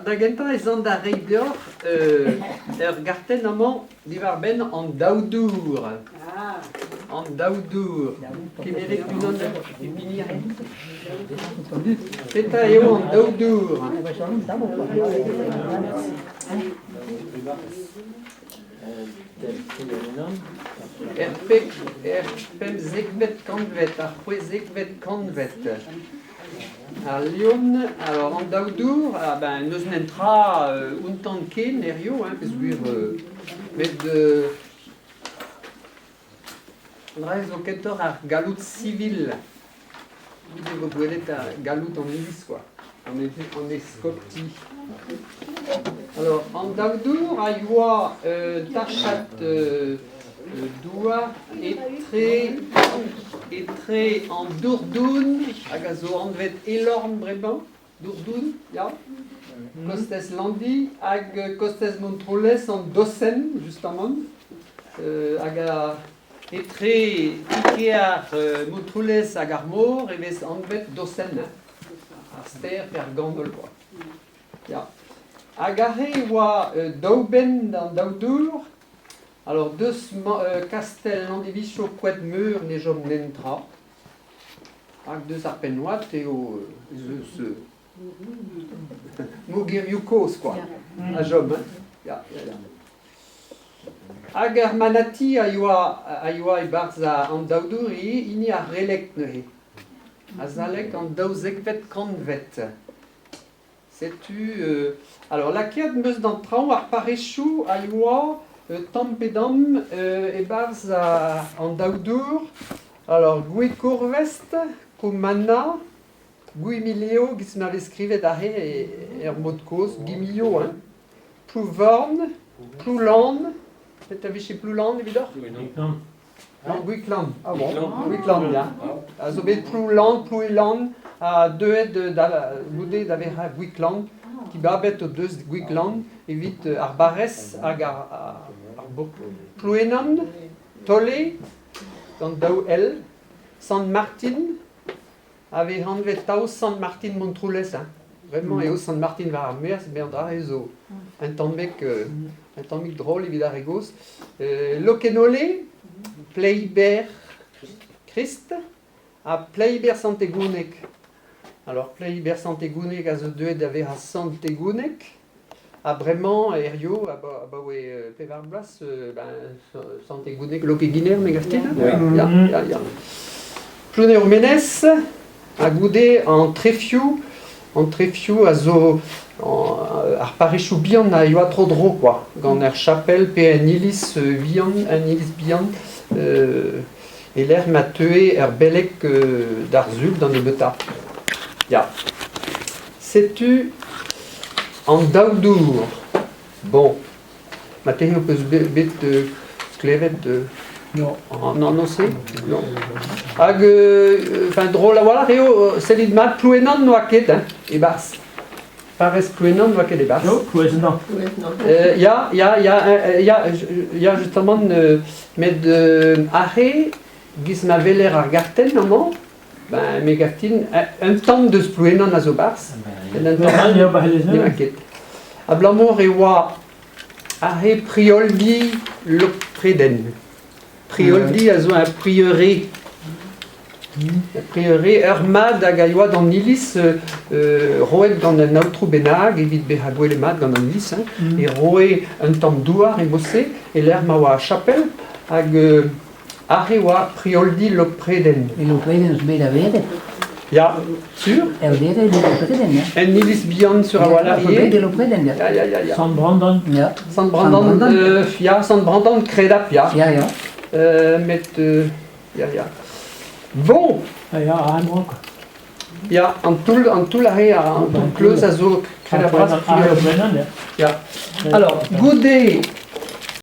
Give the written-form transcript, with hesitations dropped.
da gentañ ez an da reiñ deoc'h ur gartenn amañ diwar-benn an daou dour. An daou dour. Kemerit unan pep hini. Petra eo an daou dour? Er er pemzekvet kantved, ar c'hwezekvet kantved. Al Leon, alors an daou dour, ah ben n'eus netra ountan ken hiziv, hein, peogwir met an dra zo kentoc'h ar galloud sivil. Goude e vo gwelet ar galloud an iliz quoi, an eskopti. Alors an daou dour a yoa tachad douar etre etre an Dourdoun hag a zo anvet Elorn bremañ, Dourdoun, ya, kostez Landi hag kostez Montroulez an Dosenn justamant, hag a etre ti-kear Montroulez hag ar mor e vez anvet Dosenn, ar stêr pe ar ganol kwa. Ya. Hag aze e oa daou benn d'an daou dour. Alors deus kastell Landivizio Koad-Meur ne chom netra. Rak deus ar penn-oad eo ez eus mogerioù kozh kwa, a chom hein. Ya, ya, ya. Hag ar manati a yoa a yoa e-barzh an daou dour ivez, hini ar Releg neuze. Azalek an daouzekvet kantved. Setu, alors lakaet 'm eus d'an traoñ ar parrezioù a yoa tamm pe damm e-barzh an daou dour. Alors Gouekourvest, Kommanna, Gwimilio, giz ma vez skrivet aze er mod kozh, Guimilio hein. Plouvorn, Ploulan, petra 'vije Ploulan evidoc'h? Non, Gwiklan. Ah bon, Gwiklan, ya. A zo bet Ploulan, Plouilan, ha deuet da, goude da vezañ Gwiklan, dibabet o deus Gwiklan evit ar barrez hag ar, ar bourk. Plouenan, Tole, gant daou L, Sant-Martin, a vez anvet tav Sant-Martin Montroulez. Hein. Bremañ eo Sant-Martin war ar maez, met an dra-se zo un tammig, un tammig drol evit ar re gozh. Lokenole, Pleiber Krist ha Pleiber Sant-Egouneg. Alors Pleiber Sant-Egouneg a zo deuet da vezañ Sant-Egouneg ha bremañ hiziv abaoe pevar bloaz ben, Sant-Egouneg Lokeginer me gav dit Ya, ya, ya. Plouneour-Menez ha goude an Trefioù, an Trefioù a zo ar parrezioù bihan a yoa tro-dro kwa, gant ur chapel pe un iliz vihan, un iliz bihan e-lec'h ma teue ur beleg d'ar sul d'an nebeutañ. Ya. Setu an daou dour. Bon, Marteze ho peus bet klevet an anv-se? Non. Hag enfin drol a-walc'h eo sellit mat Plouenan n'oa ket hein, e-barzh. Parrez Plouenan n'oa ket e-barzh. No, Plouenan. Ya, ya, ya, ya, ya justement, met aze, giz ma weler ar gartenn amañ, ben me gav din un tamm deus Plouenan a zo 'barzh. Un tamm n'emañ ket. Abalamour e oa aze prioldi Lokpreden. Prioldi a zo un prieuré. Un prieuré ur mad hag a yoa d'an iliz roet gant un aotrou bennak evit bezañ gwelet mat gant an iliz. Hein. E roe un tamm douar e mod-se e-lec'h ma oa ar chapel hag Aze e oa prioldi Lokpreden. E Lokpreden eus bet a vered. Ya, sur. Er vered e Lokpreden, ya. En iliz bihan sur a-walc'h ivez. Bet e Lokpreden, ya. Ya, ya, ya, ya. Sant Brandan. Ya. Sant Brandan, ya, Sant Brandan, kredap, ya. Ya, ya. Met, ya, ya. Bon. Ya, ya, an quoi. Ya, an toull, an toull aze, an toull kleuz a zo kredap bras. Ah, Lokpreden, ya. Ya. Alors, goude...